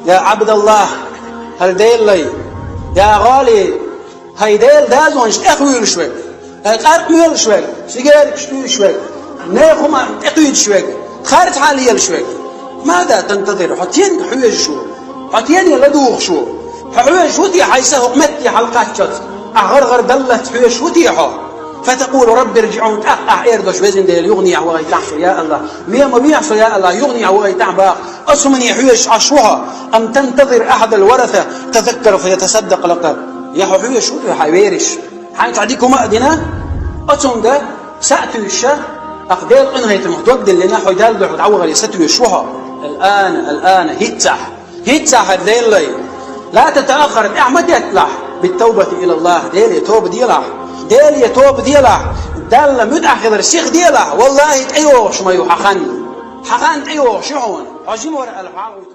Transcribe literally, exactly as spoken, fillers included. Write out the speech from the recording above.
يا عبد الله, хӀай Делан лай, يا غالي, хӀай Делан дазонаш тӀехвуьйлуш верг, хӀай къаркъа моьлуш верг, сигаьркаш туьйсуш верг, нехан хӀума тӀекхуьйсуш верг, харц хьал елаш верг. ماذا تنتظر, хьо стенга хьоьжуш ву? Хьо стене ладугӀуш ву? Хьо хьоьжуш ву те хьайса хӀокху метте хьалакхаччалц, ахь гӀар-гӀар даллалц хьоьжуш ву те хьо? فتقول رب ارجعون, тӀаккха ахь эр долуш: Везан Дела, юханехьа вахийтахьа со, я АллахӀ. Мема вехьа со, я АллахӀ, юханехьа вахийтахьа боху. Оцу хӀумане хьоьжуш Ӏаш ву хьо? أم تنتظر أحد الورثة يتذكر فيتصدق لك. Я хьо хьоьжуш ву те хьайн вераша, хьайна цхьа дика хӀума а дина, оцунга са а туьйсуш, тӀаккха Делан къинхетамах дог диллина, хьо Далла дуьхьал дӀавахаре сатуьйсуш ву хьо? الآن, الآن, хӀинццехь, хӀинццехь, хӀай Делан лай. لا تتأخر, тӀаьхьа ма детталахь, بالتوبة إلى الله, Деле тоба делахь. Деле тоба делахь. Далла муьтӀахь хилар сиха делахь. ВаллахӀи, тӀейогӀуш ма ю хьан хан. Хьан хан тӀейогӀуш ю хьуна. Хьо жима вара аьлла, хьо хьагӀуьйту.